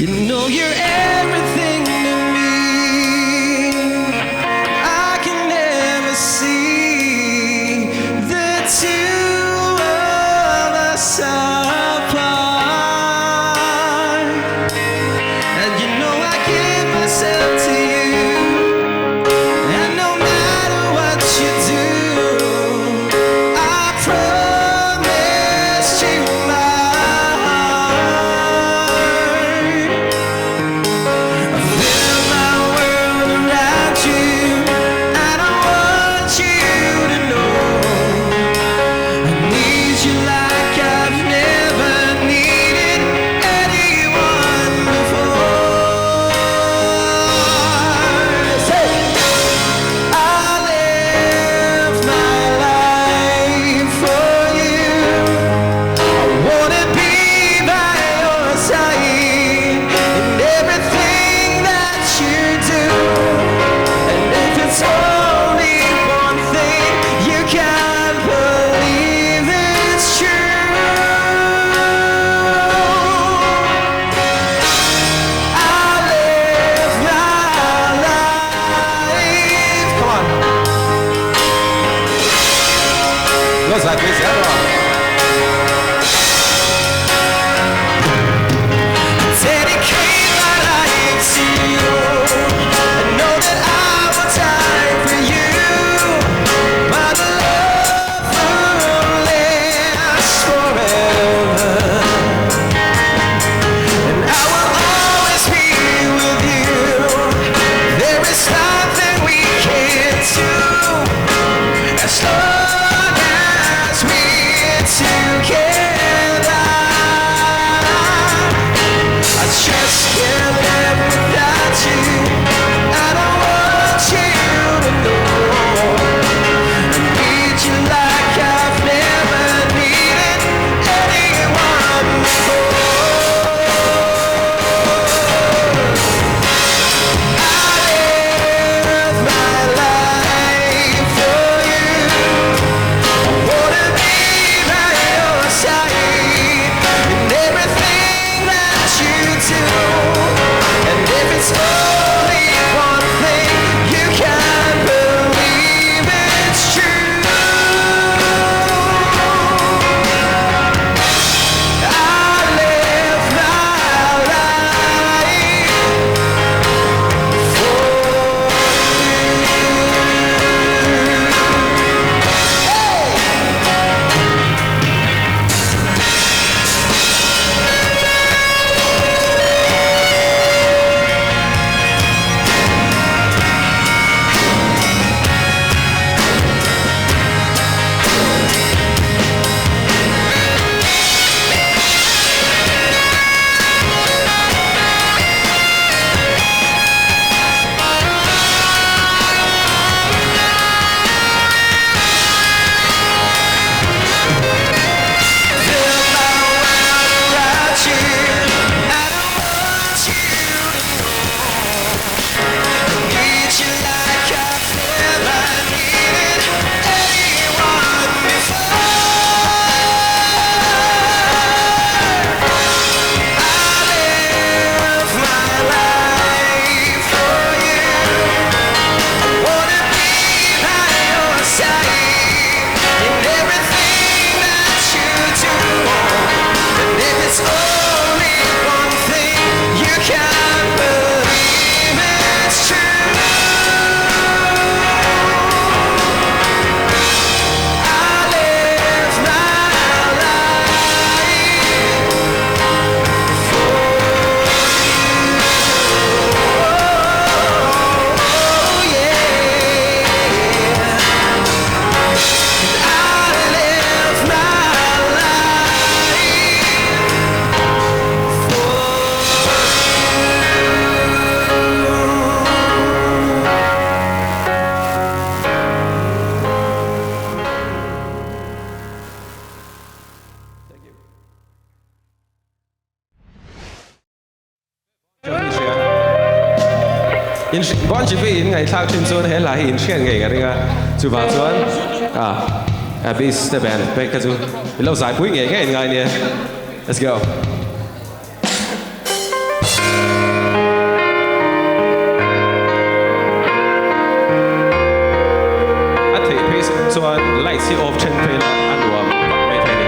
You know you're everything to me I can never see the two of us apart And you know I give myself to you And no matter what you do I promise you my heart I build my world around you And I want you to know I need you like I've never needed anyone before Say I live my life for you I wanna be by your side in everything that you do. And if it's only one thing, you can believe it's true. I live my life. Come on. Lo zai pui zel rawh. Dedicate my life to you and know that I will die for you. My love will last forever, and I will always be with you. There is nothing we can't do as long as we're together. I just can't live without you, and I want you to know I need you like I've never needed anyone before. I live my life for you. I wanna be by your side in everything that you do. And if it's only one thing, you can believe it's true. I live my life for you. Build my world around you, and I want you to know I need you like I've never needed anyone before. I live my life for you. I wanna be by your side in everything that you do. And if it's only one thing, you can believe it's true. I live my life for you. Yeah. I live my life for In Bon Jovi in ngaihthlak thin chuan he hla hi in hriat ngei ka ring a, chuvang chuan ah Abyss te band pek kha chu i lo zaipui ngei ngei in ngai nia. Let's go. A theih phei chuan lights hi off then phei la a nuam vak mai thei a ni.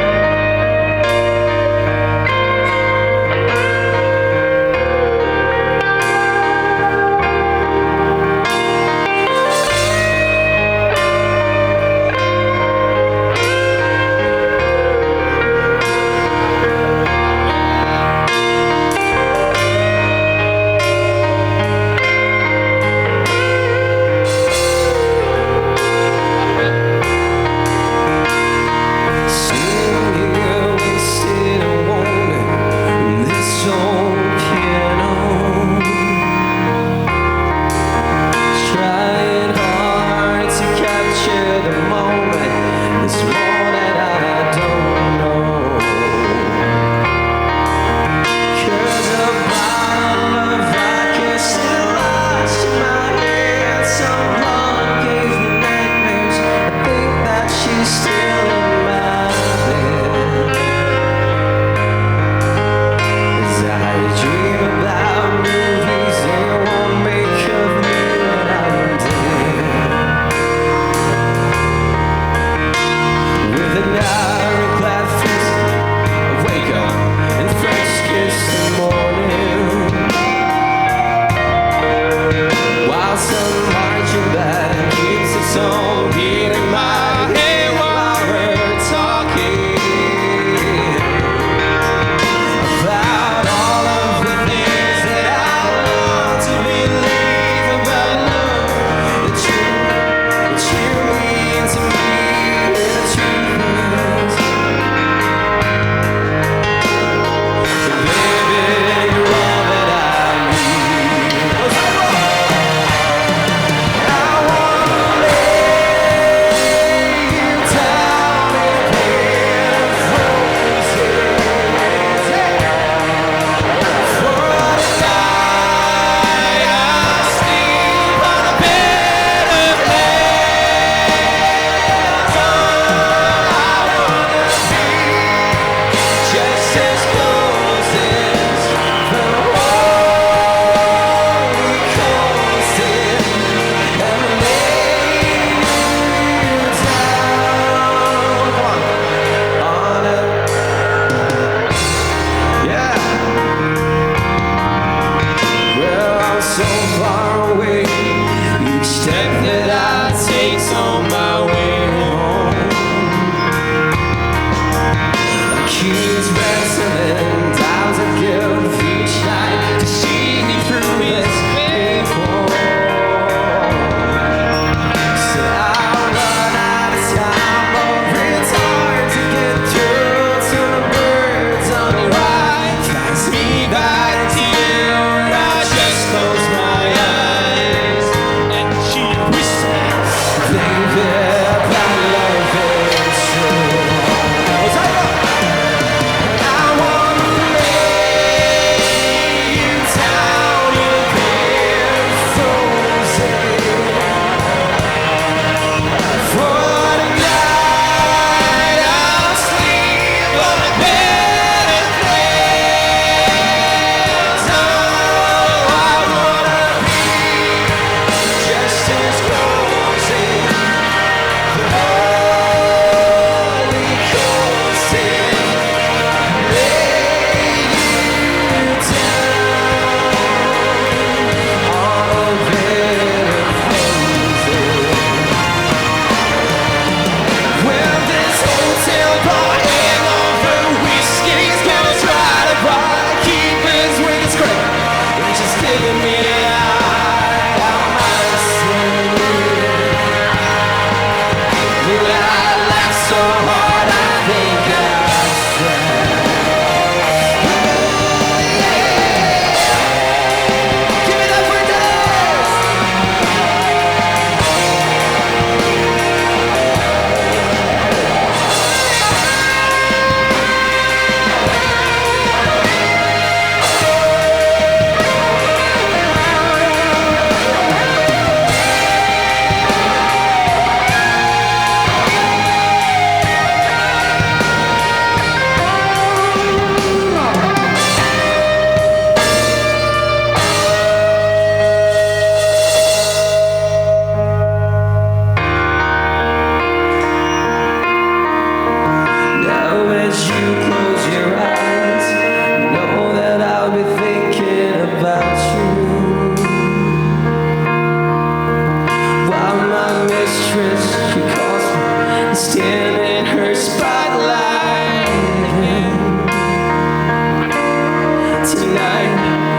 Tonight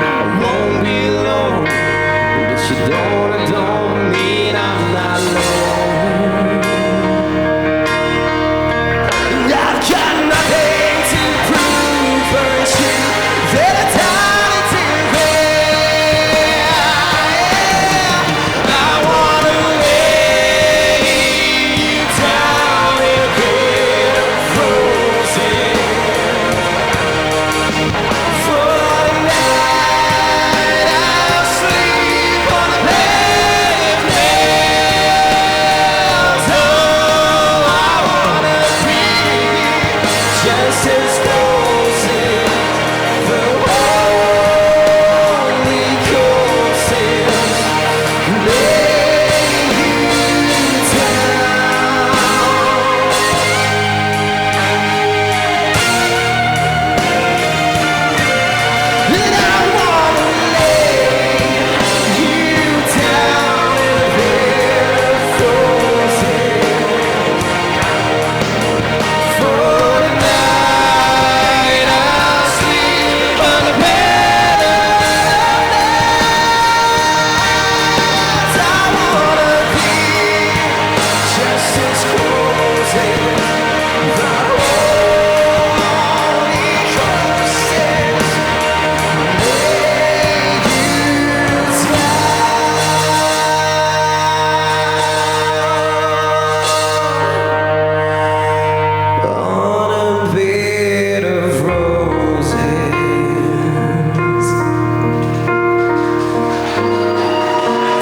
I won't be alone, but you don't, I don't mean I'm not alone. I've got nothing to prove but you that I done it in vain. I wanna lay you down in a bed of roses. For the night I'll sleep on a bed of nails. Oh, I wanna be just as close as the Holy Ghost is. Lay you down. And I wanna lay you down in a bed of roses. For the night I'll sleep on the bed of nails. I wanna be just as close as the Holy Ghost is. On a bed of roses.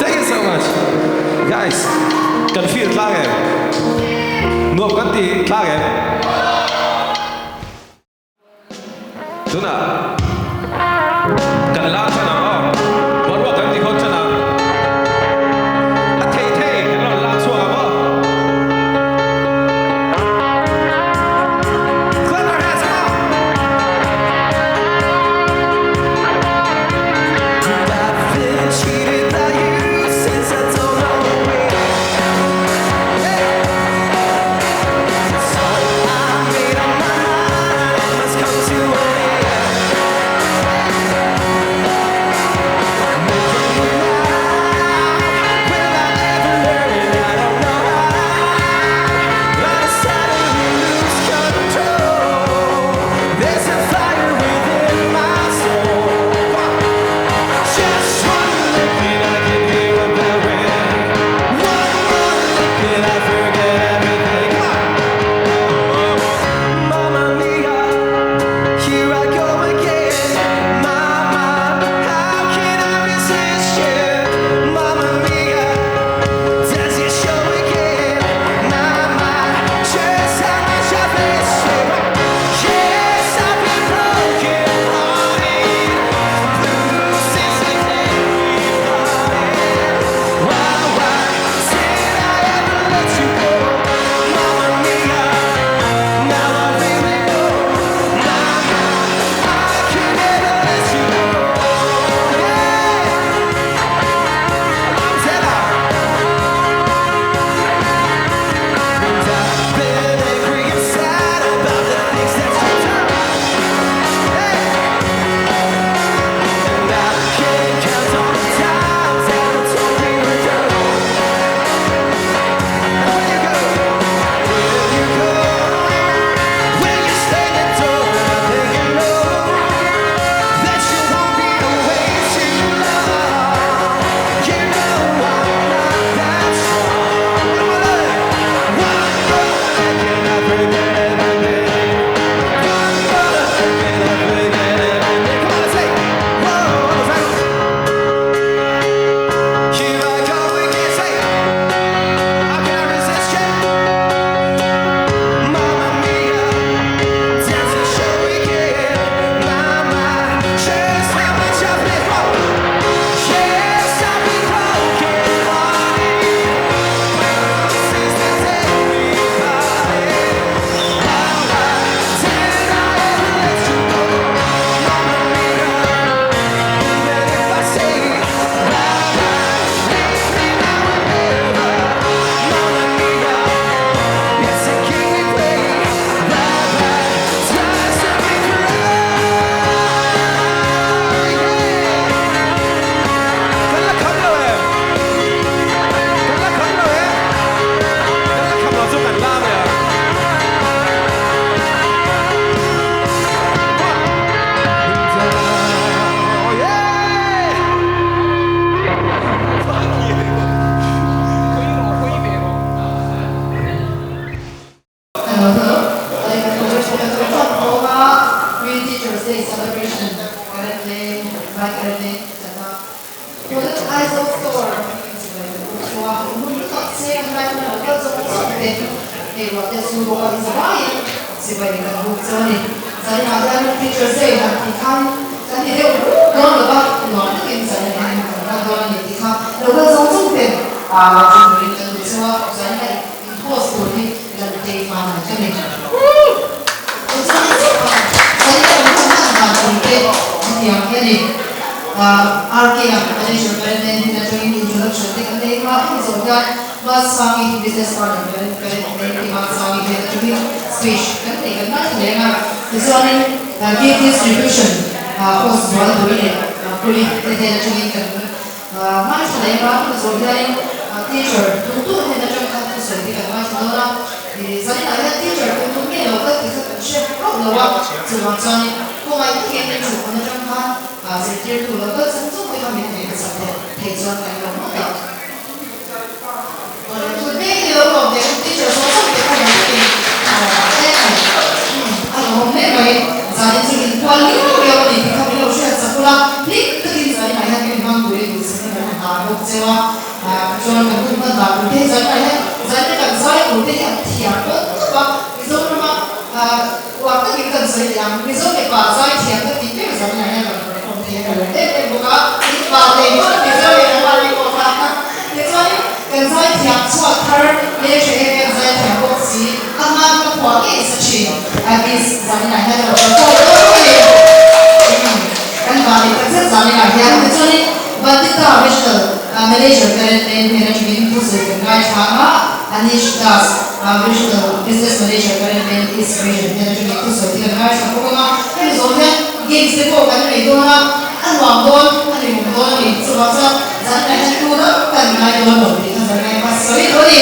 Thank you so much. Guys, kan feel tlang em? Nuam kan ti tlang em? Tunah kan la than ang aw. Boruak kan ti hawt than ang. A thei thei kan rawn la chhuak ang aw. Clap our hands, come on! I've been cheated by you since I don't know when. It's all By Caroline Chana. Tuna Aizawl Store hming chibai kan buk chu a, hun hlu tak che an lai huna lo kal zawng zawng te hei ruah te chu bawk a ni zavaiin chibai kan buk chu a ni. Zaninah hian Teachers Day han tih khan kan ti deuh ruk dawn lo va, nuam takin zaninah hian kan hman dawn a ni tih kha lo kal zawng zawng ten ruah chu turin kan duh chu a, zaninah in host tur hi Lantei Vanah ka ni. Tichuan zaninah kan hun hman dan tur te hetiang hi a ni. RK-a Manager Parent hin atangin introduction te kan nei hma hemi zawh hian Malsangi Business Partner Parent Parent nei Malsangi hnen atangin speech kan nei kan ngaithla leng a. Tichuanin gift distribution host zual pui leh puli te hnen atangin kan ngaithla leng a. Hemi zawh hianin teacher tumtu hnen atang khan thusawi te kan ngaithla dawn a. Zaninah hian teacher tumtu nge lo kal tih kha kan hre hauh lo a, chuvang chuanin khawngaih takin thutna atang khan Zirtirtu lo kal chung chung te kha min hmeh chak leh theih chuan kan lo ngawt ang. Tun mek ni lo lawm teh teacher zawng zawng te kha lo takin hle mai. A lawmawm hle mai. Zanin chu in kual liau liau a ni tih kha min lo hriat chak ula, hlim takin zaninah hian min hmang turin duhsakna kan han dah bawk cheu a. Chuan kan hun hman dan tur te hi zaninah hian zanin kan zai tur te hi an thiam dawn khawp a, Mizorama Uar takin kan sawi leh ang, Mizo mipa zaithiam ka tih ber zaninah hian rawn perform thei a ka lawm em em bawk a, in pa nei hmawlh Mizo leh kan mahni pawh kha tichuanin kan zaithiam chhuak thar hmeltha em em zaithiam bawk si a hma ka phuah ngei sa thin Miss zaninah hian a rawn perform dawn a ni. Kan va leh takzet zaninah hian tichuanin Bandita Regional Manager Karen Lane hnen atangin thusawi kan ngaithla a, Anish Das, Regional Business Manager Karen Lane East Region hnen atangin thusawi te kan ngaithla bawk ang a, hemi zawng hian games te pawh kan nei dawn a, a nuam dawn, a hlimawm dawn a ni. Chuvang chuan zanah hian tu dang kan ngai dawn lo tih kha zan ngai hma sawi duh a ni.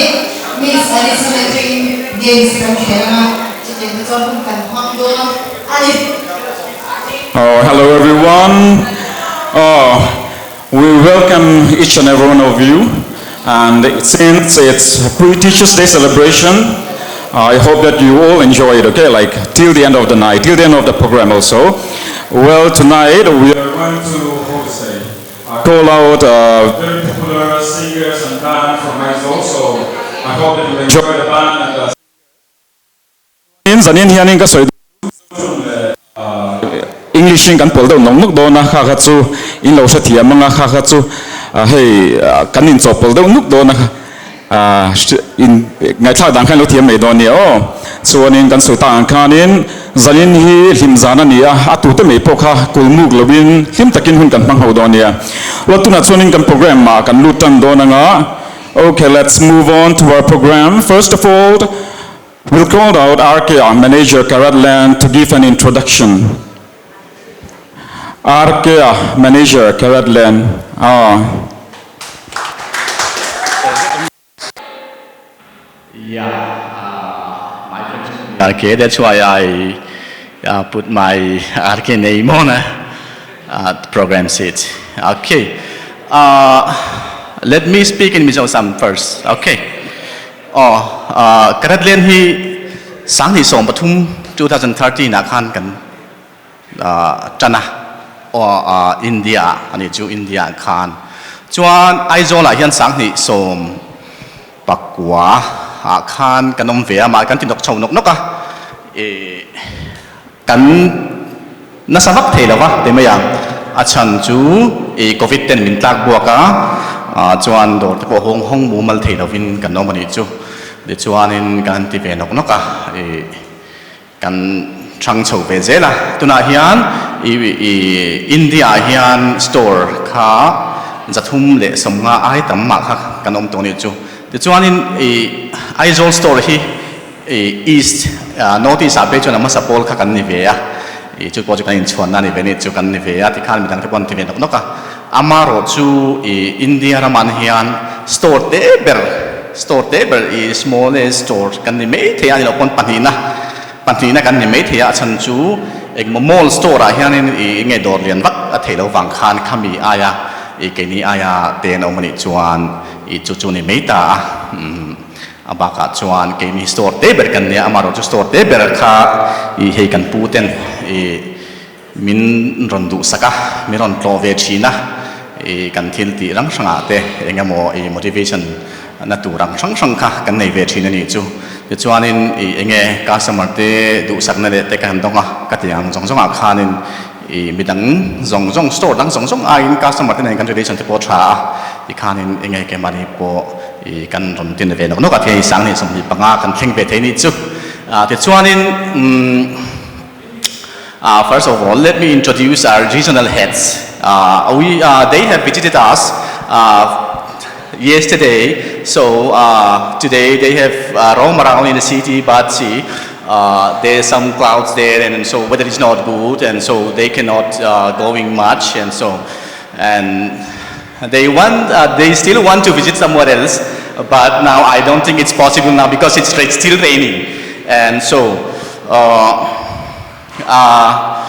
Miss Alice hnen atangin games te kan khel ang a, chutiang te chuan hun kan hmang dawn a ni. Oh, hello everyone. Oh, we welcome each and every one of you. And since it's Pre-Teachers Day celebration, I hope that you all enjoy it, okay? Like till the end of the night, till the end of the program also. Well, tonight we are going to, how to say, call out uh, very popular singers and band from Aizawl, so I hope that you enjoy the band and the In zanin hianin ka sawi dawn leh English in kan pawlh deuh nawk nawk dawn a, kha kha chu in lo hrethiam ang a, kha kha chu hei kan inchawhpawlh deuh nuk dawn a, in ngaihthlak dan kha in lo thiam mai dawn nia aw. Chuanin kan sawi tak ang khanin zanin hi hlim zan a ni a, a tute mai pawh kha kulmuk lovin hlim takin hun kan hmang ho dawn nia. Aw tunah chuanin kan program ah kan lut tan dawn ang a, okay let's move on to our program first of all, We'll call out RKR manager Karat Land to give an introduction. RKR manager Karat Land. Ah. Yeah, uh, my friends RK, that's why I uh, put my RK name on uh, program sheet. Okay. Uh, let me speak in Mizo some first. Okay. Aw, ka rat len hi 2013, 2013 ah khan kan ṭan a, aw India ah ani chu India ah khan. Chuan Aizawl ah hian 2019 ah khan kan awm ve a, mah kan ti nawk chho nawk nawk a, ih kan nasa vak thei lo va ti mai ang. A chhan chu ih Covid ten min tlak buak a, chuan dawr te pawh hawng hawng mumal thei lovin kan awm a nih chu. Tichuanin kan han ti ve nawk nawk a, ih kan chhang chho ve zel a. Tunah hian ih ih India ah hian store kha 350 ai tam mah kha kan awm tawh a nih chu. Tichuanin ih Aizawl store hi I East, North East ah phei chuan a hmasa pawl kha kan ni ve a, i chu pawh chu kan inchhuanna a ni ve ni chu kan ni ve a tikhan midang te pawh an ti ve nawk nawk a. Amarawh chu i India ramah hian store te ber, store te ber i smallest store kan ni mai thei a ni loh pawn pahnihna, pahnihna kan ni mai thei a, a chhan chu engmaw mall store ah hianin i nge dawr lian vak a theih loh vang khan khami aia i keini aia te an awm a nih chuan i chu chu ni mai ta a. A bakah chuan keini store te ber kan nia, amaherawhchu store te ber kha ih hei kan pu ten ih Min rawn duhsak a, min rawn tlawh ve thin a, i kan thil tih rang hrangah te eng emaw i motivation na tur ang hrang hrang kha kan nei ve thin a nih chu. Tichuanin i enge customer te duhsakna leh te ka han dawng a, ka ti ang zawng zawngah khanin i midang zawng zawng store dang zawng zawng aiin customer te nen kan relation te pawh a tha a, tikhanin enge keimahni pawh i kan rawn tin ve nawk nawk a, thei 20 25 kan thleng ve thei a nih chu. Tichuanin umm. Uh, first of all, let me introduce our regional heads. Uh, we, uh, they have visited us uh, yesterday, so uh, today they have uh, roamed around in the city, but see, uh, there's some clouds there, and so weather is not good, and so they cannot uh, going much, and so, and they want, uh, they still want to visit somewhere else, but now I don't think it's possible now because it's still raining, and so. Uh, uh,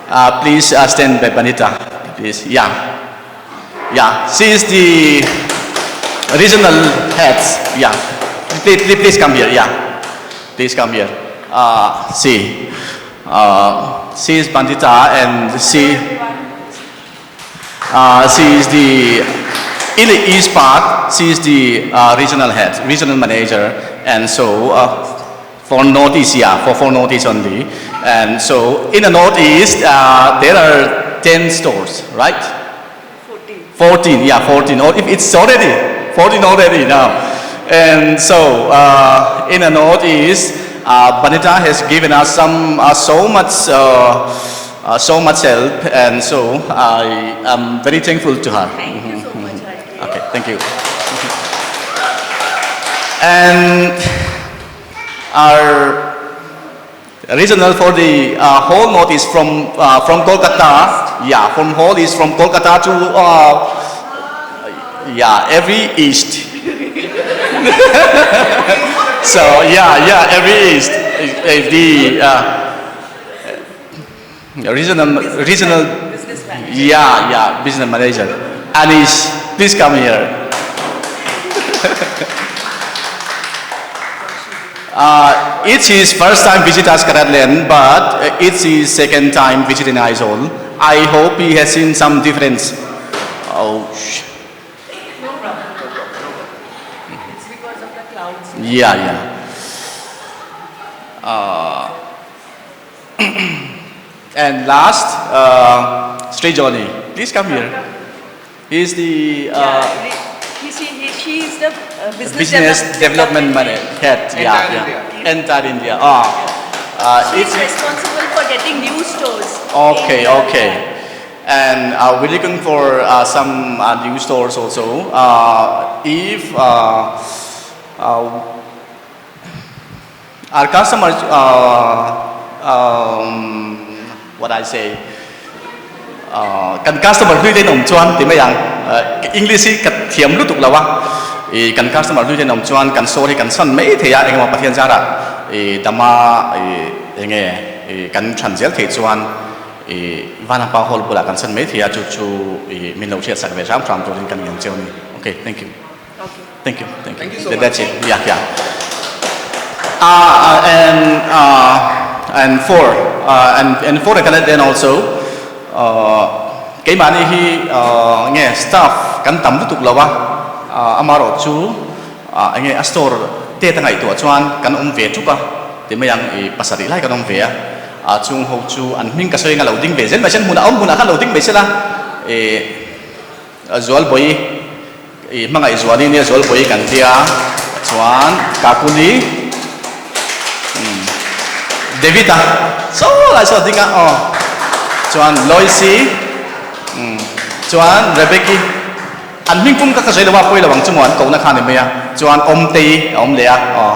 uh, please uh, stand by Banita, please. Yeah. Yeah, she is the regional head. Yeah. Please, please, please come here. Yeah. Please come here. Uh, see. Uh, she is Bandita and she, uh, she is the, in the east part, she is the uh, regional head, regional manager. And so, uh, for Northeast, yeah, for, for Northeast only. And so in the Northeast, uh, there are 10 stores, right? 14. 14, yeah, 14. Or if it's already, 14 already now. And so uh, in the Northeast, uh, Banita has given us some, uh, so much, uh, uh, so much help, and so I am very thankful to her. Thank you so much. Okay, thank you. And our regional for the uh, whole north is from uh, from Kolkata. Yeah, from whole is from Kolkata to uh, yeah every east. so yeah, yeah, every east. Eh, The uh, regional regional Business manager. yeah yeah business manager. Anish, please come here. Uh, it's his first time visit us Karatland, but uh, it's his second time visiting Aizawl. I hope he has seen some difference. Oh, sh- No problem. It's because of the clouds. yeah, yeah. Uh, and last, uh, Sri Johnny, please come here. He's the uh, yeah, he, she, he, she is the uh, business, business develop- development manager. Head, yeah, Entire yeah. India. Entire India. Ah, uh, She it's is responsible for getting new stores. Okay, in the- okay. And uh, we're looking for uh, some uh, new stores also. Uh, if uh, uh, our customers, uh, um, what I say, uh, kan customer hlui te awm chuan ti mai ang uh, English hi ka thiam lutuk lo a i kan customer hlui te awm chuan kan store hi kan san mai thei a engemaw Pathian zarah i dama i enge i kan than zel thei chuan i Vanapa Hall bulah kan san mai thei a chu chu i min lo hriat sak ve hram hram turin kan ngen cheu a ni. Okay, thank you. Okay. Thank you. Thank you. Thank you so That- much. That's it. Yeah, yeah. Uh, and uh, and four uh, and and for the then also uh, keimahni hi uh, nge staff kan tam lutuk lo a uh, amarawh chu uh, enge a store te ta ngaihtuah chuan kan awm ve ṭup a ti mai ang i pasarih lai kan awm ve a a chung ho chu an hming ka sawi anga lo ding ve zel mai se an hmunah awm hmunah khan lo ding mai se la i Zualbawi i hmangaih Zuali nia Zualbawi kan tia chuan Kakuli umm David a saw lai saw ding a aw chuan Loisi umm chuan Rebecki an hming pum kha ka sawi lo a pawi lo ang chu maw an kohna kha a ni mai a chuan Awmtei a awm leh a aw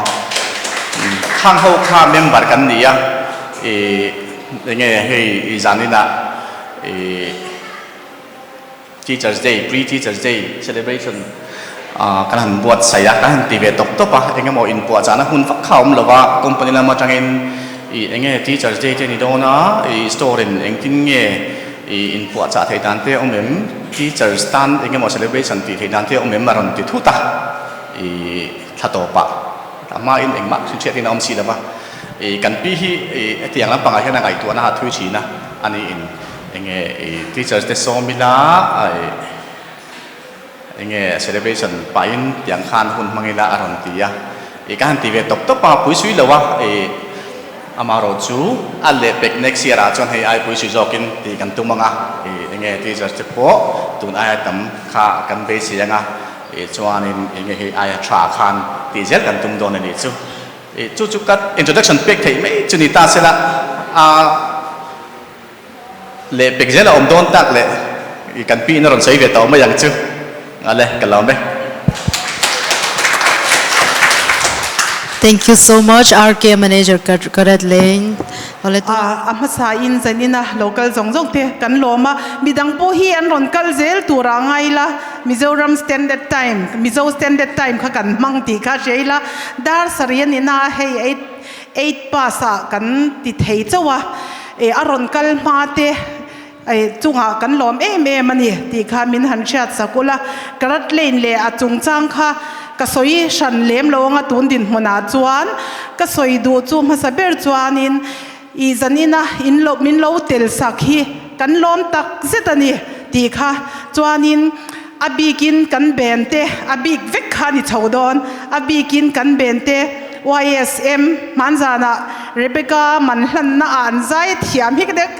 umm khang ho kha member kan ni a ih enge hei i zaninah ih. Teachers Day, Pre-Teachers Day celebration kan han buatsaih a, kan han ti ve tawp tawp a, eng emaw inpuahchahna hun vak kha a awm lo va, company lam atangin ih eng nge Teachers Day te ni dawn a, ih store in engtin nge ih inpuahchah theih dan te a awm em, teachers tan eng emaw celebration tih theih dan te a awm em a rawn ti thut a, ih thla tawpah a hmain engmah hriat in a awm si lo va, ih kan pi hi ih hetiang lampangah hian a ngaihtuahna a thui thin a. Ani in enge i teachers te sawm ila i enge celebration pahin tiang khan hun hmang ila a rawn ti a. I ka han ti ve tawp tawp a, pui sui lo a i amaherawh chu a lehpek next year ah chuan hei ai pui sui zawkin tih kan tum ang a. I enge teachers te pawh tun aia tam kha kan beisei ang a. I chuanin enge hei aia tha khan tih zel kan tum dawn a nih chu. I chu chu ka introduction pek theih mai chu ni ta sela a leh pek zel a awm dawn tak leh i kan pi in a rawn sawi ve tawh mai ang chu. Ale ka lawm e. Thank you so much RK Manager Karat Lane. Awle tu. A hmasa in zanin a lo kal zawng zawng te kan lawm a, midang pawh hi an rawn kal zel tur ah ngai la. Mizoram Standard Time, Mizo Standard Time kha kan hmang tih kha hria ila, dar sarih a nihna a hei eight eight past ah kan ti thei chauh a, eh a rawn kal hma te eh chungah kan lawm em em a ni tih kha min han hriat sak ula, Karat Lane leh a chungchang kha ka sawi hran lem lo anga tun dinhmunah chuan ka sawi duh chu hmasa ber chuanin I zanina in lo min lo tel sak hi kan lawm tak zet a ni tih kha chuanin a bikin kan ben te a bik vek kha a ni chho dawn a bikin kan ben te YSM hmanzanah Rebecca man hlanna ah an zai thiam hi ka dek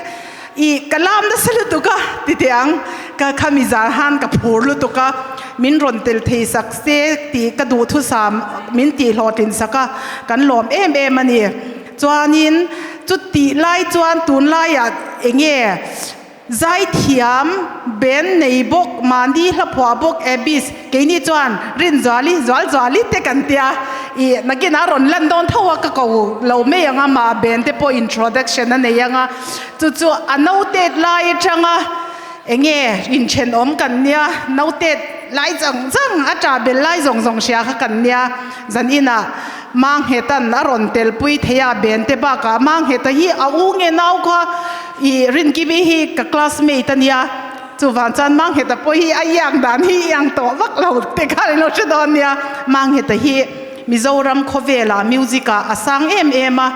i ka lam nasa lutuk a ti teh ang ka khami zan han ka phur lutuk a min rawn tel thei sak se tih ka duhthusam min tih hlawhtlin sak a kan lawm em em a ni. Chuanin chutih lai chuan tunlaiah enge zaithiam band nei bawk, mahni hla phuah bawk Abis keini chuan Rinzuali, Zualzuali te kan tia ih nakinah a rawn lan dawn tho a ka ko lo mai ang a mah band te pawh introduction a nei ang a chu chu a noted lai atanga enge inthenawm kan nia noted lai zawng zawng a ṭah bel lai zawng zawng hria kha kan nia zan inah Mangheta'n a rawn telpui thei a, Bente bakah Mangheta hi a u nge nau kha i Rinkimi hi ka classmate a nia, chuvang chuan Mangheta pawh hi a iang dan hi iang tawh vak lo te kha ilo hre dawn nia. Mangheta hi Mizoram khawvelah music ah a sang em em a,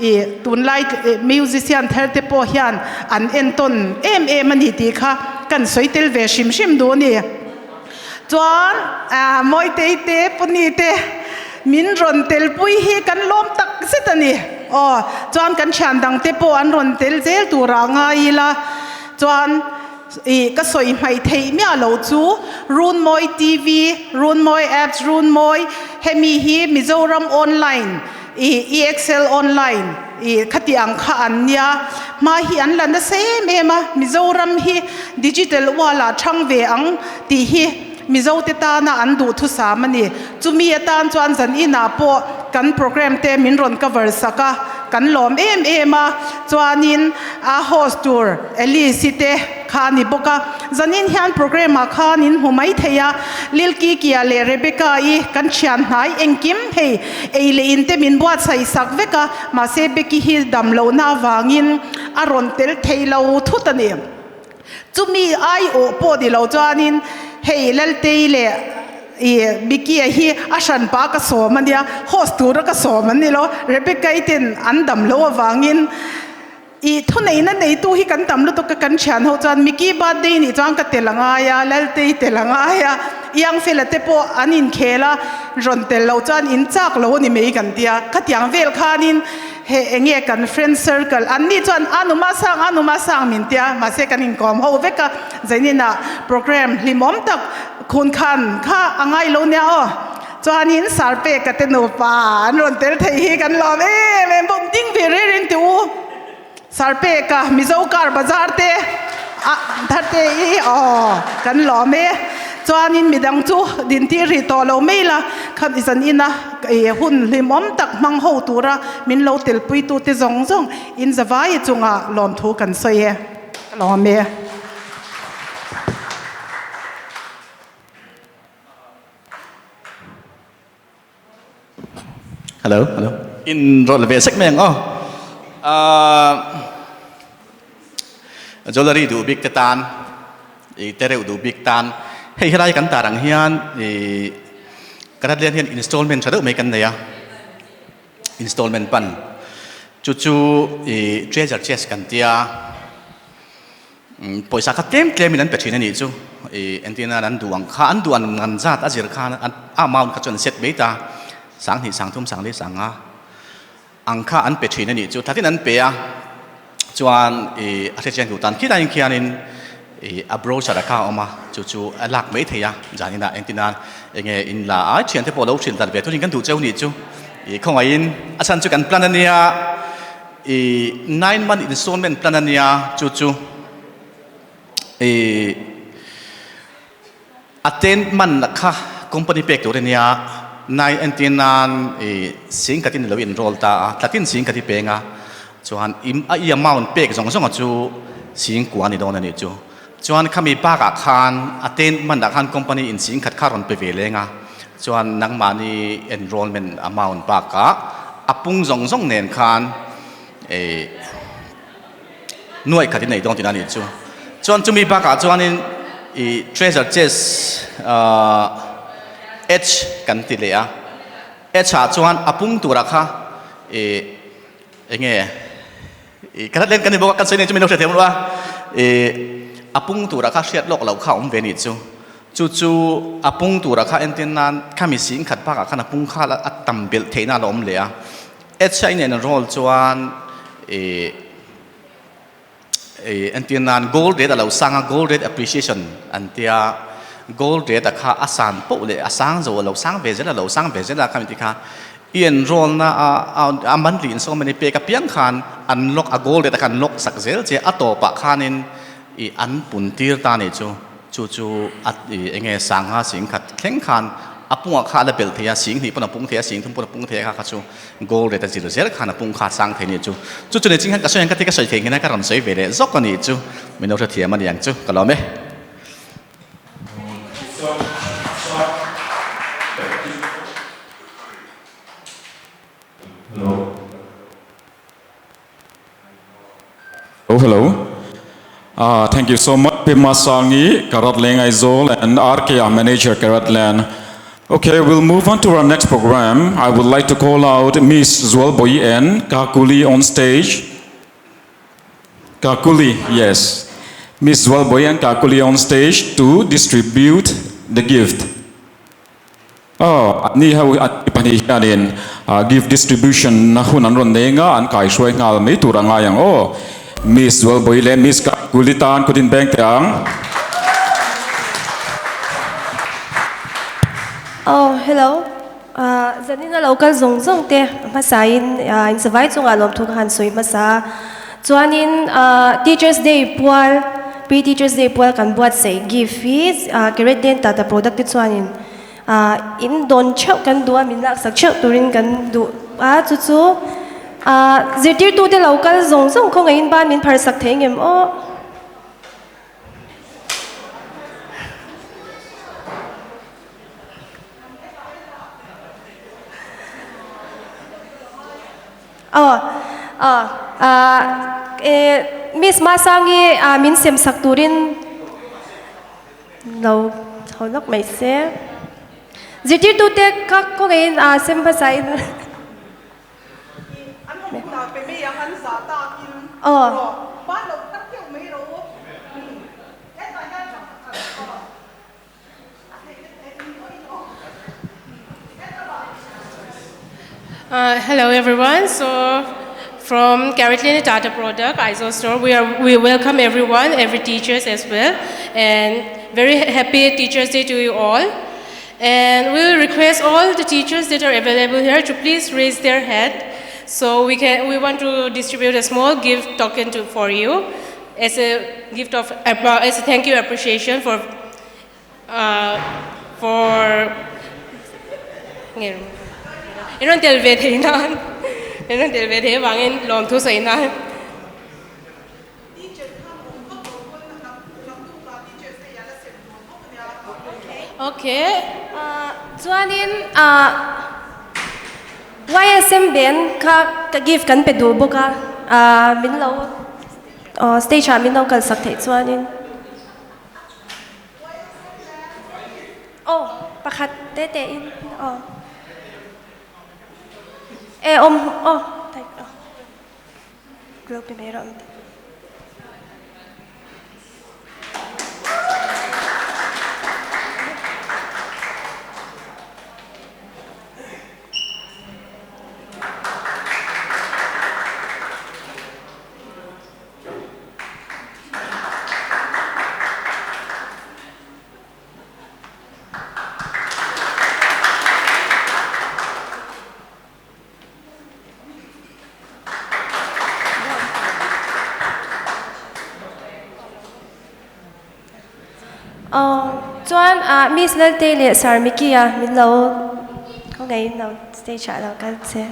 i tunlai musician thar te pawh hian an entawn em em a ni tih kha kan sawi tel ve hrim hrim duh a ni. Chuan Mawitei te Puni te min rawn telpui hi kan lawm tak zet a ni. Aw, chuan kan thian dang te pawh an rawn tel zel turah ngai ila. Chuan ih ka sawi hmaih theih miah lo chu Runmawi TV, Runmawi Apps, Runmawi hemi hi Mizoram Online ih EXL Online ih khati ang kha an nia. Hma hi an la nasa em em a, Mizoram hi digital wall ah thang ve ang tih hi Mizo te tana an duhthusam a ni. Chumi atan chuan zan inah pawh kan program te min rawn cover sak a, kan lawm em em a. Chuanin a host tur Alice-i te kha a ni bawk a. Zanin hian program ah khan in hmu mai thei a, Lil Kikia leh Rebecca-i kan thian hnai engkim hei ei leh in te min buatsaih sak vek a, mahse Becky hi dam lohna avangin a rawn tel thei lo thut a ni. Chumi aiawh pawh ni lo chuanin hei Laltei leh i Mickey-a hi a hranpa ka sawm a nia, host tura ka sawm an ni lo, Rebecca-i ten an dam loh avangin i thuneihna neitu hi kan tam lutuk a, kan thian ho chuan Mickey birthday nih chuan ka tel a ngai a, Laltei tel a ngai a, Iangfela te pawh an inkhel a, rawn tel loh chuan in chak lo a ni mai kan tia, khatiang vel khanin He enge kan friend circle an nih chuan a numa sang a numa sang min tia mahse kan inkawm ho vek a zainina program hlimawm tak khun khan kha a ngai lo nia aw chuanin sarpeka te nupa an rawn tel thei hi kan lawm em em bawk ding ve reng reng tih u sarpeka mizo car bazar te a thar te i aw kan lawm e chuanin midang chu din tir rih tawh lo mai la kha zan ina I hun hlimawm tak hmang ho tura min lo telpuitute zawng zawng in zavai chunga lawmthu kan sawi e. Ka lawm e. Hello, hello. In rawt ve sek mai ang aw. Uh, jewelry duh bik te tan, i te reuh duh bik tan. Hei helai kan tar ang hian i Karatlian hian installment tha deuh mai kan nei a, installment pan. Chu chu i treasure chest kan tia. Pawisa kha tlem tlemin an pe thin a nih chu. I entirna an duh ang kha, an duh ang an zat a zir khan a amount kha chu an set mai ta. Sanghnih, sangthum, sangli, sanga ang kha an pe thin a nih chu. Thlatin an pe a, chuan i a hrechiang duh tan khilaiin khianin i a brochure kha a awm a, chu chu a lak mai thei a. Zaninah entirna enge in la a, thiante pawh lo hrilh dat ve turin kan duh cheu nih chu. I khawngaihin a chhan chu kan plan a nia. I nine month installment plan a nia chu chu i a ten man kha company pek tur a nia nine entir nan i sing khatin lo enroll ta a tlatin sing khat i peng a chuan i a i amount pek zawng zawng a chu sing kua a ni dawn a nih chu chuan khami bakah khan a ten man ah khan company in sing khat kha rawn pe ve leng a chuan nangmahni enrollment amount bakah a pung zawng zawng nen khan eh nuaih khat in nei dawn tihna a nih chu chuan chumi bakah chuanin ih treasure chest ahh h kan ti leh a h ah chuan a pung turah kha ih eng nge I ka hlat len kan ni bawk a, kan sawi nen chu min lo hriat thiam lo a, i a pung tura kha hriat lawk loh kha a awm ve ni chu. Chu chu a pung tura kha entir nan khami sing khat bakah khan a pung kha a tam belh theihna a la awm leh a. Ads a inen roll chuan i i entir nan gold rate a lo sang a, gold rate appreciation an tia, gold rate a kha a san poh leh a sang zo a lo sang ve zel a lo sang ve zel a khami ti kha I enroll na a a monthly installment i pek apiang khan an lock a goal rate a khan lock sak zel che a tawpah khanin i an pun tir ta nih chu chu chu a i enge sangha sing khat thleng khan a pungah kha a la belh thei a sing hnih pawn a pung thei a sing thum pawn a pung thei a kha kha chu goal rate a zir zel khan a pung kha a sang thei nih chu chu chu ni ching khan ka sawi ang ka ti ka sawi thei nghina ka rawn sawi ve leh zawk a nih chu min lo hrethiam a ni ang chu ka lawm e. Hello, hello. Uh, thank you so much, Pima Sangi, Karat Leng Aizawl, and RKR Manager, Karat Land. Okay, we'll move on to our next program. I would like to call out Miss Zualboi N. Kakuli on stage. Kakuli, yes. Miss Zualboi N. Kakuli on stage to distribute the gift. Aw, anni ho an pahnih hianin gift distribution na hun an rawn nei anga an kaihruai nghal mai tur a ngai ang aw. Miss Zualbawii leh Miss Kakuli tan kut in beng teh ang. Aw, hello. Zanin a lo kal zawng zawng te hmasain in savai chungah lawmthu ka han sawi hmasa. Chuanin Teachers Day pual, Pre Teachers Day pual kan buatsaih gift hi Carrot Den Tata product te chuanin in dawn theuh kan duh a, min laksak theuh turin kan duh a, chu chu zirtirtute lo kal zawng zawng khawngaihin ban min pharsak thei ngem aw. Aw aw ah eh Miss Masangi ah min sem sak turin lo chho lawk mai se. Zirtirtute kha khawngaihin ah sem hmasa in. Aw. Uh, hello everyone. So from CaratLane Tata Product, Aizawl Store, we, are, we welcome everyone, every teachers as well. And very happy Teachers Day to you all. And we will request all the teachers that are available here to please raise their hand. So we, can, we want to distribute a small gift token to, for you as a gift of, as a thank you appreciation for, uh, for, in ron tel ve thei nan in ron tel ve thei wangin lawm thu sawi nan Okay. Chuanin YSM ben kha ka gift kan pe duh bawk a, min lo stage ah min lo kalsak theih chuanin. Aw pakhat te te in aw e awm aw lo pe mai rawh. Aw chuan ah Miss Laltei leh Sir Mickey-a min lo khawngaihin lo stage ah lo kal che.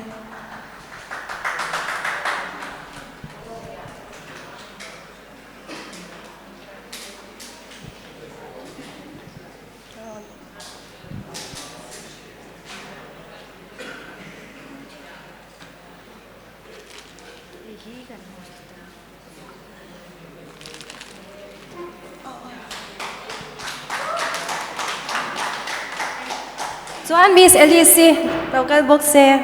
Chuan Miss Alice-i lo kal bawk se.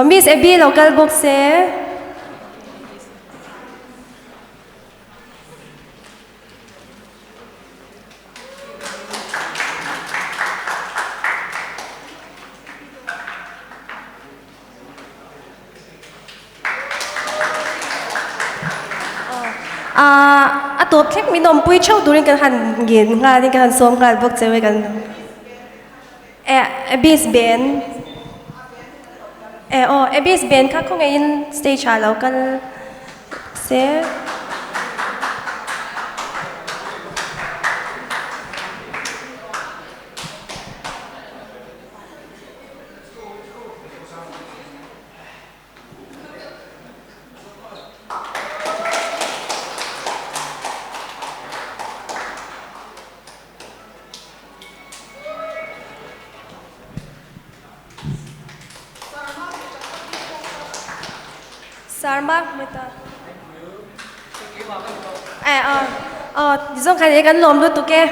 Miss Abby lo kal bawk se. A tawp thleng min awmpui theuh turin kan han ngen nghalin kan han sawm nghal bawk che kan e Abyss band e aw Abyss band kha khawngaihin stage ah lo kal se. Sarma meta. Eh, oh, oh, zong khan e kan lom lutuk e.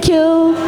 Thank you.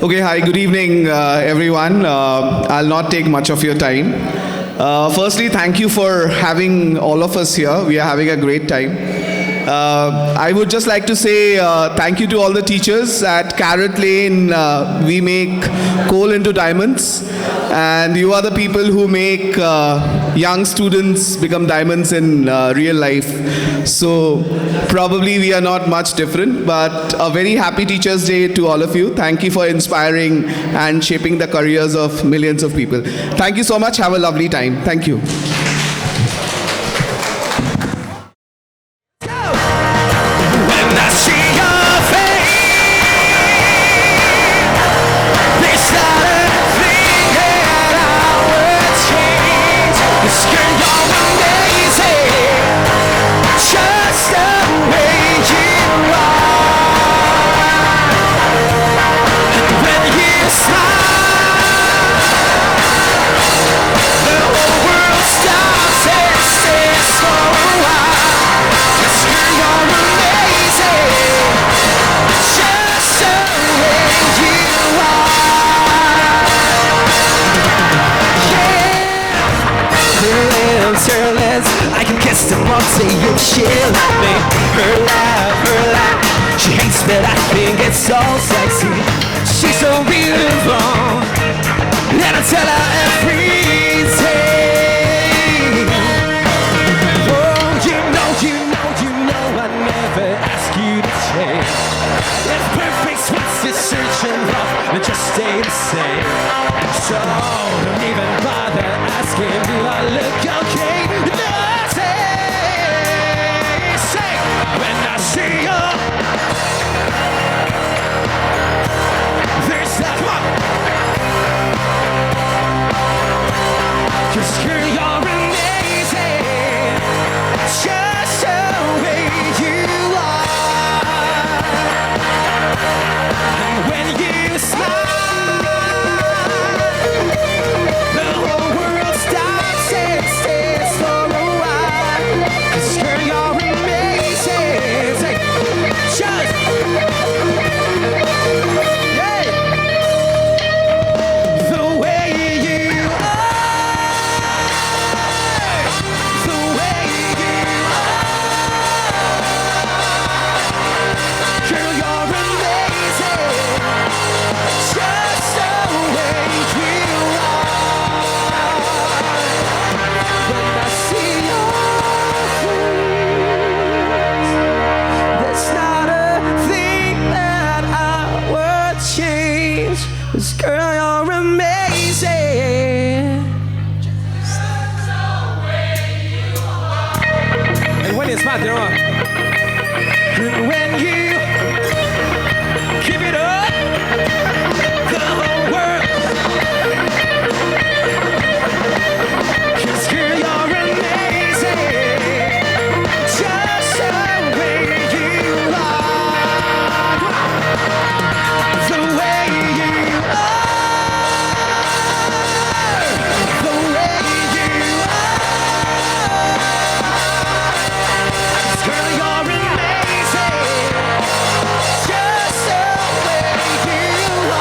Okay, hi, good evening, everyone. I'll not take much of your time. Firstly, thank you for having all of us here. We are having a great time. I would just like to say thank you to all the teachers at CaratLane. We make coal into diamonds, and you are the people who make young students become diamonds in real life. So probably we are not much different, but a very happy Teachers' Day to all of you. Thank you for inspiring and shaping the careers of millions of people. Thank you so much. Have a lovely time. Thank you. the party if she'll let me. Her laugh, her laugh. She hates but I think it's so sexy. She's so beautiful, and I tell her every day. Oh, you know, you know, you know, I never ask you to change. If perfect's what you're searching for, then just stay the same. So don't even bother asking, do I look okay? No, I say, say, when I see you, there's that, come on. 'Cause girl, you're amazing, just the way you are. And when you smile, the whole world stops and stares for a while. 'Cause girl, you're amazing. Say, just, yeah. The way you are, the way you are, girl, you're amazing, just the way you are. When I see your face, there's not a thing that I would change. 'Cause girl, you're amazing. And when it's smart, you know. And when you give it up, the whole world. 'Cause girl, you're amazing, just the way you are. The way you are, the way you are. Girl, you're amazing, just the way you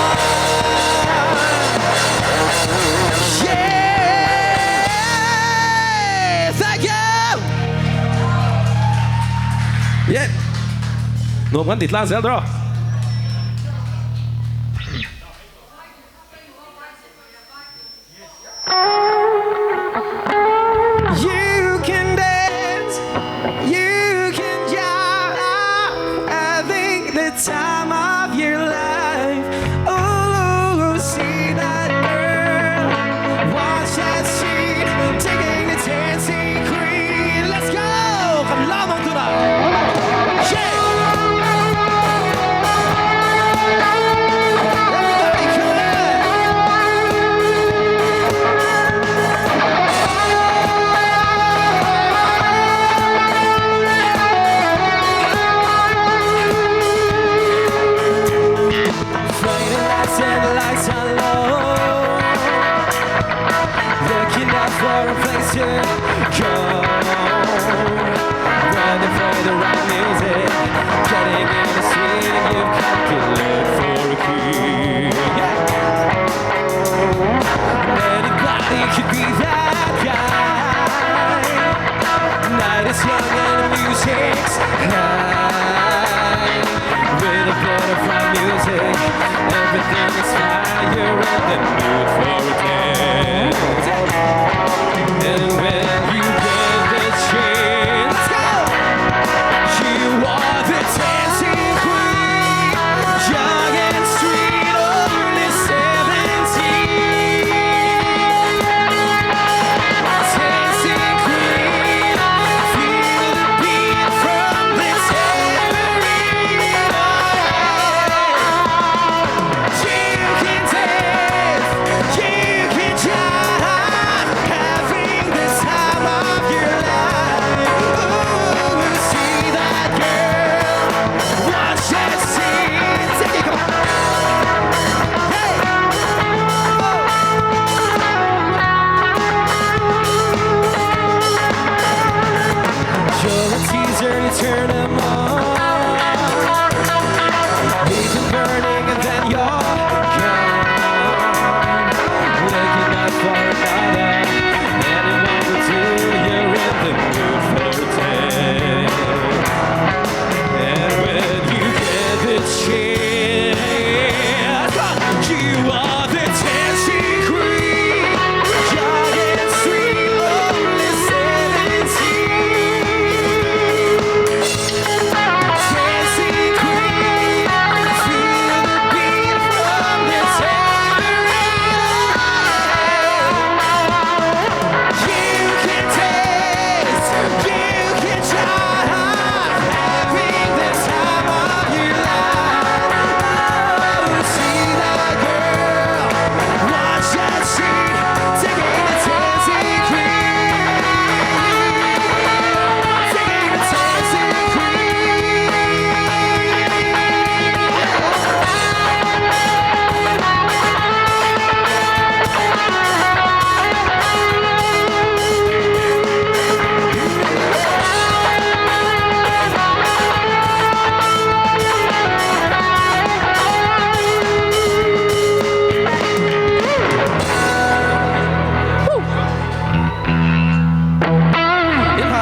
are. Yeah, thank you. Yeah. Nuam kan ti tlang zel draw. You can dance, you can jive, having the time of your life. Oh, see that girl, watch that scene, taking the dancing queen. Let's go! Kan lamang tonight. Yeah! Everybody come on! Friday nights and the lights are low. Looking out for a place to go. When they play the right music, getting in the swing, you've got to look for a key. Yeah. Anybody could be that guy. Night is young and the music's high. With a bit of right music, everything is fine. You're in the mood for a dance. And when you get the chance, you are the dancing queen, young and sweet, only 17. Dancing queen, feel the beat from the tambourine. You can dance, you can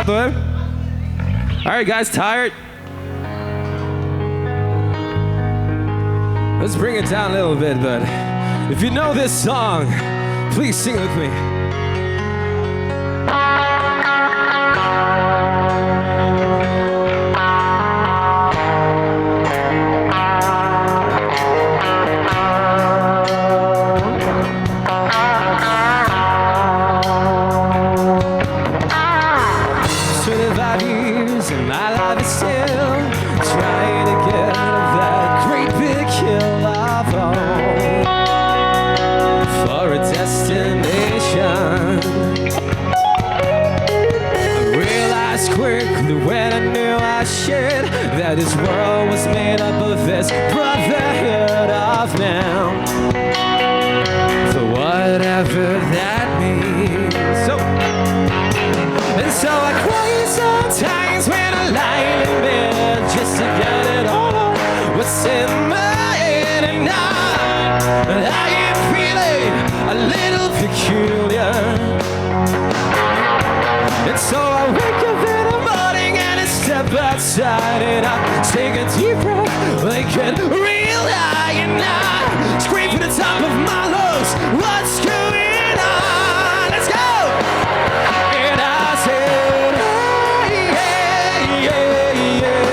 Thato em? Alright guys, tired? Let's bring it down a little bit, but if you know this song, please sing with me. 25 years and my life is still trying to get up that great big hill I've owned for a destination. I realized quickly when I knew I should that this world was made up of this brotherhood of man. For whatever that means. So, and so I cry sometimes when I lie in bed just to get it all out. What's in my head and I am feeling a little peculiar. And so I wake up in the morning and I step outside and I take a deep breath like a real high and I scream from the top of my lungs, what's going on? Let's go! And I said, hey, yeah, yeah, yeah,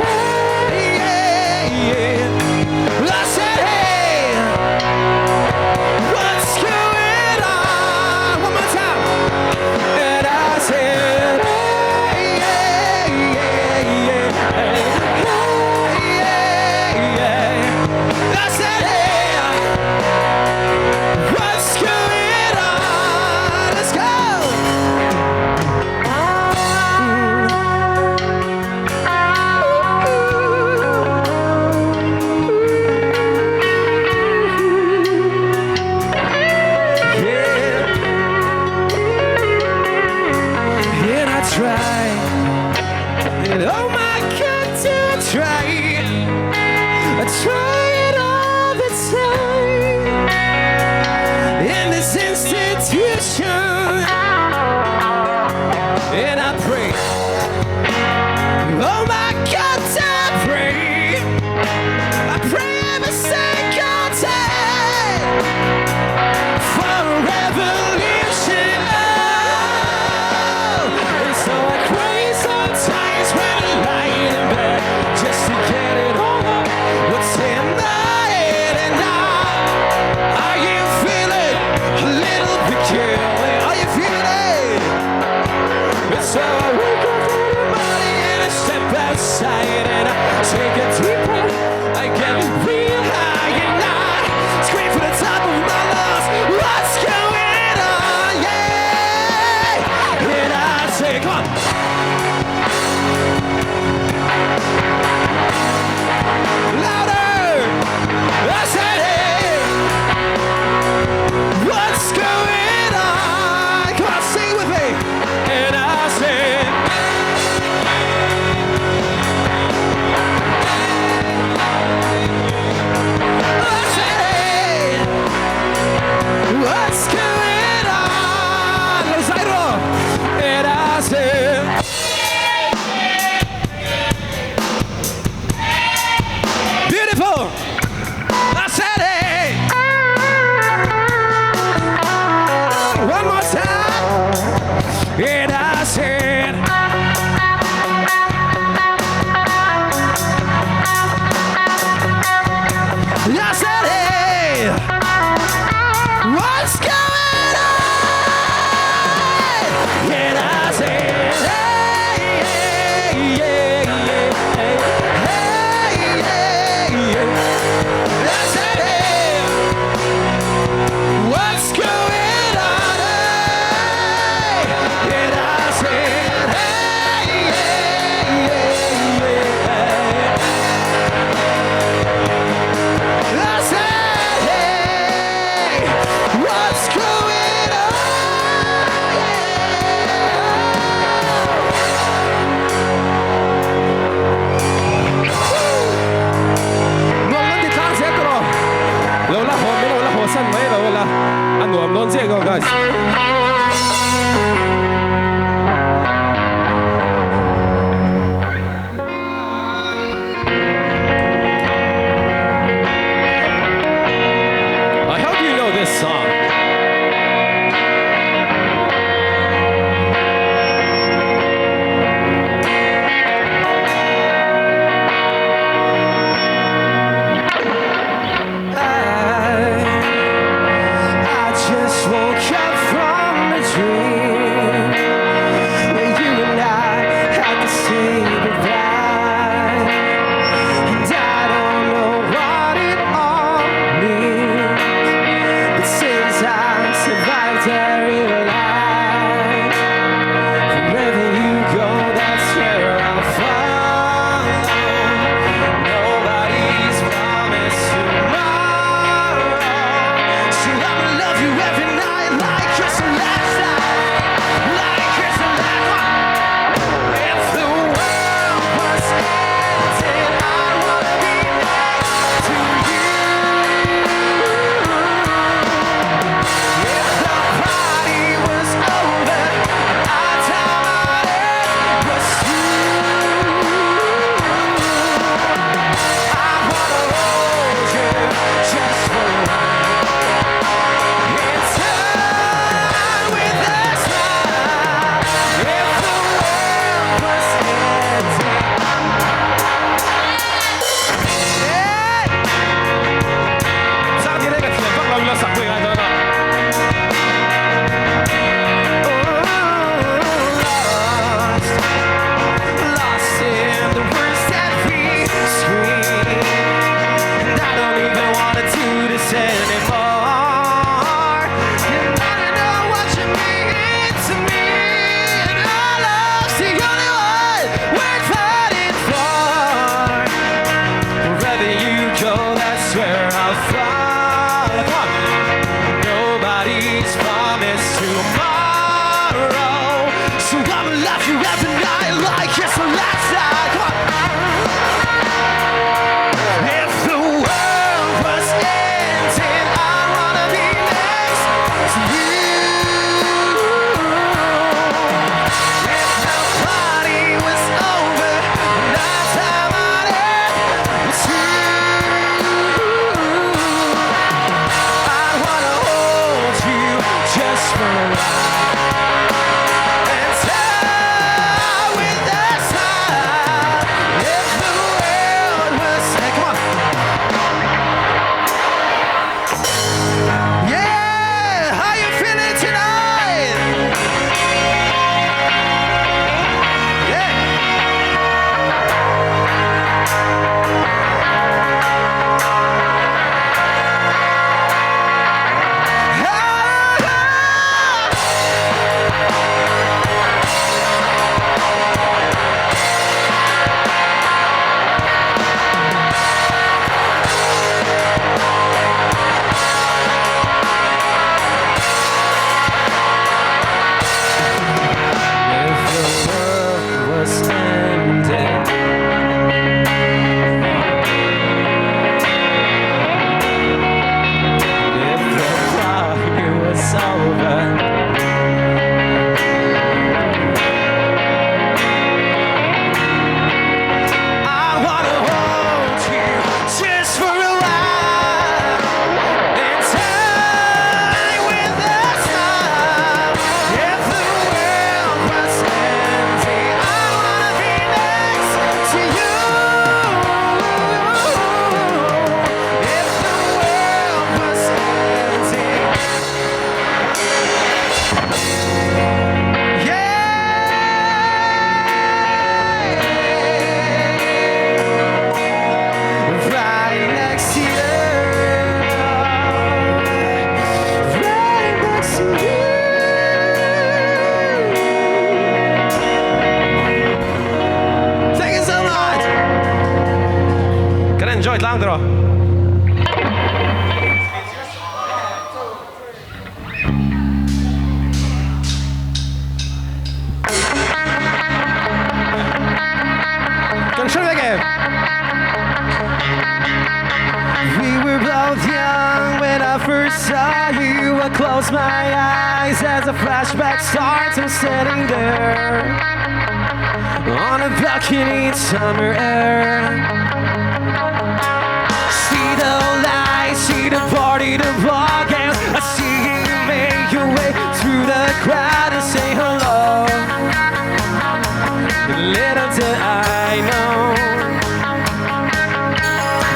hey, yeah, yeah. I said, hey, what's going on? One more time. And I said, hey, yeah, yeah, yeah, hey, yeah, yeah. I said, hey, what's going on? Let's go. Yeah. And I try, and oh my God, do I try? I try it all the time in this institution, and I pray. Oh my God, I pray. I pray every single day for a revolution. Oh, and so I cry sometimes when I lie in bed just to get it all out. What's in my head and I, are you feeling a little peculiar? Are you feeling it? And so I wake up in the morning and I step outside and I take a deep breath. I get real high and I scream from the top of my lungs, what's going on? Yeah! And I say, come on. Louder! I said, hey, what's going on? Come on, sing with me. And I said, So I'ma love you every night like it's the last time. Come on. If the world was ending, I wanna be next to you. If the party was over, and our time on earth was through, I wanna hold you just for a while and die with a smile. If the world was, hey, come on. Yeah, how you feeling tonight? Yeah. If the world was ending, if the party was over, I wanna hold you just for a while and die with a smile. If the world was ending, I wanna be next to you. If the world was ending, yeah, right next to you, right next to you. Thank you so much. Kan enjoy tlang tro. Kan hre vek em. We were both young when I first saw you. I closed my eyes as a flashback starts. I'm sitting there on a balcony in summer air. See the lights, see the party, the walk out. I see you make your way through the crowd and say hello. Little did I know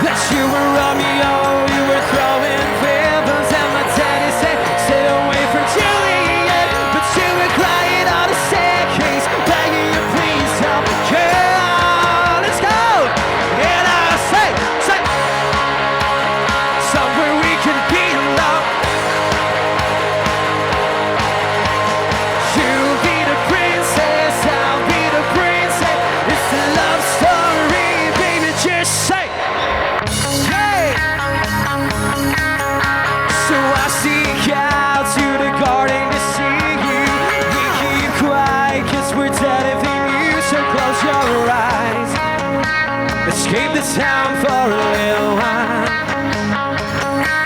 that you were Romeo, you were throwing pebbles, and my daddy said, stay away from Juliet. But you were crying on the staircase, begging you please help, girl. Let's go. And I say, say, somewhere we can be alone. You'll be the princess, I'll be the princess. It's a love story, baby. Just say, hey. So I seek out to the garden to see you. We keep quiet 'cause we're dead if they knew. So close your eyes. Escape the town for a little while.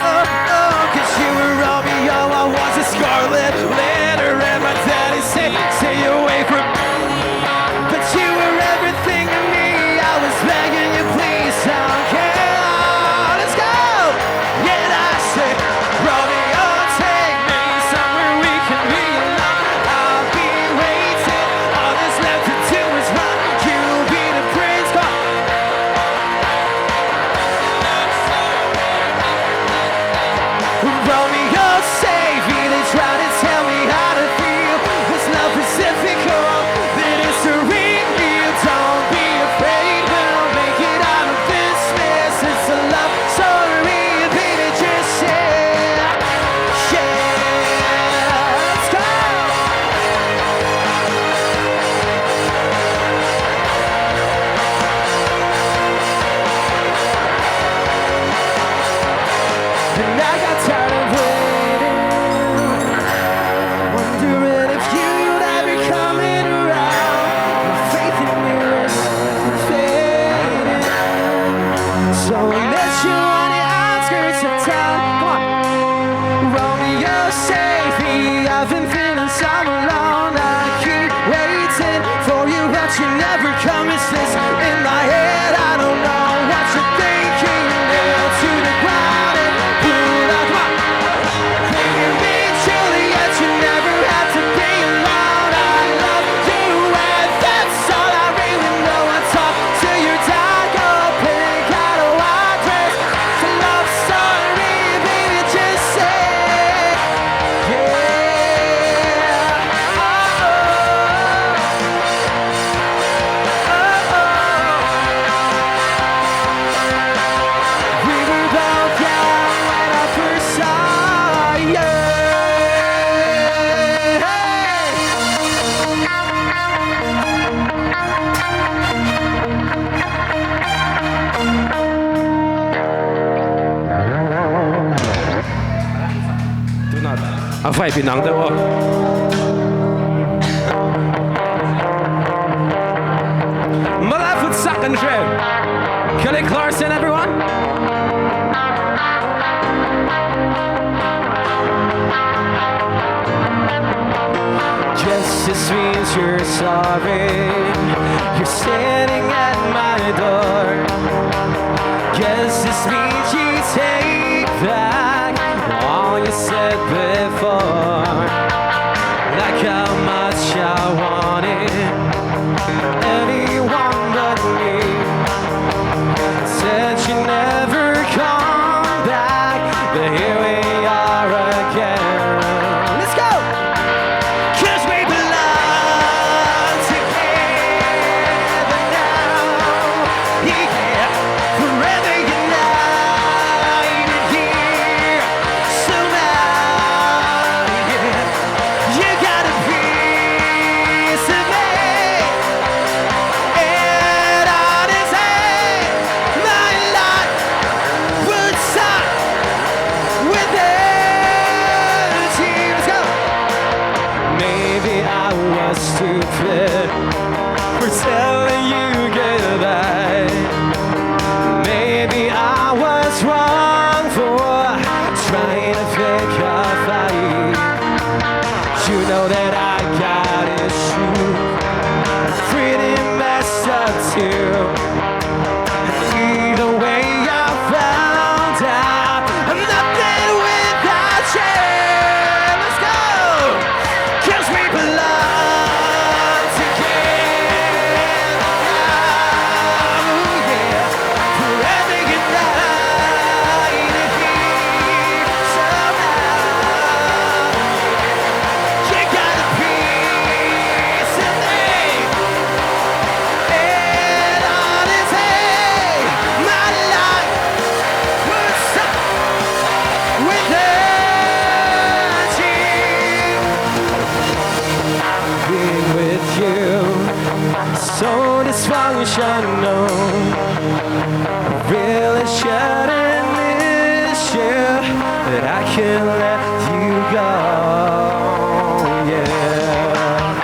Oh, oh, 'cause you were Romeo, I was a scarlet letter, and my daddy said, stay away from. But you were everything to me. I was begging you, please don't care. Let's go. And I said, Romeo, take me somewhere we can be alone. I'll be waiting. All that's left to do is run. You'll be the prince. Come on. Type inang deuh aw. My life would suck and shame. Kelly Clarkson, everyone. Guess this means you're sorry. You're standing at my door. Guess this means you take back all you said before. Like how much I wanted anyone but me. Said you never come back, but here we are again. Let's go! 'Cause we belong together now. Yeah, forever united here. So now, yeah, you got a piece of me. And honestly, my life would suck without you. Let's go. Maybe I was stupid for telling you goodbye. Maybe I was wrong for trying to pick a fight. You know that I got issues, pretty messed up too. Either way, I found out I'm nothing without you. Let's go! 'Cause we belong together now. Ooh, yeah. Forever united here somehow. You got a piece of me. And honestly, my life would suck without you. Being with you, so dysfunctional. I really shouldn't miss you, but I can't let you go. Yeah.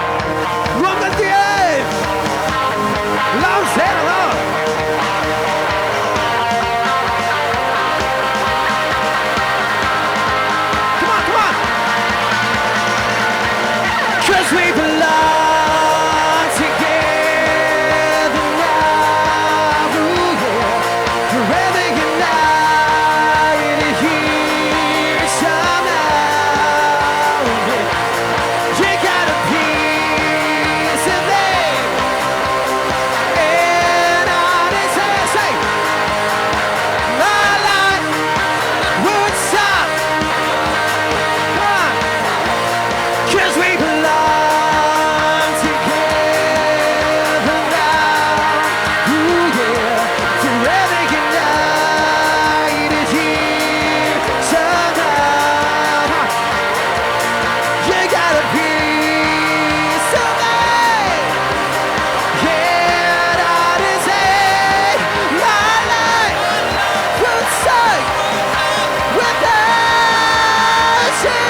Run the team! Long sail. Come on, come on! 'Cause we belong together now. Ooh, yeah. Forever united here somehow. Yeah. You got a piece of me. And honestly, say, my life would suck. Come on. 'Cause we belong together now. Ooh, yeah. Forever united here somehow. You got a piece of me. Yeah, honestly, my life would suck without you.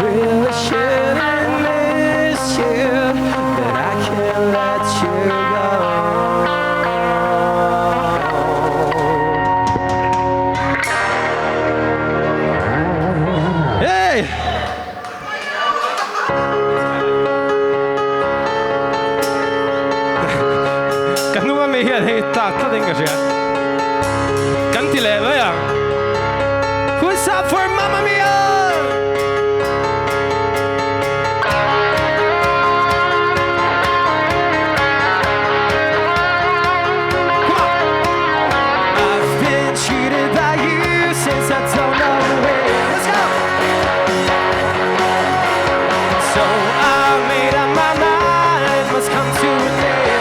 Really shouldn't miss you, but I can't let you go. Hey! Kan hnunga mi hian hei tlak tlat in ka hria. Kan ti leh mai ang. Who's up for Mamma Mia? Come on! I've been cheated by you since I don't know when. Let's go! So I made up my mind, must come to an end.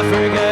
I forget.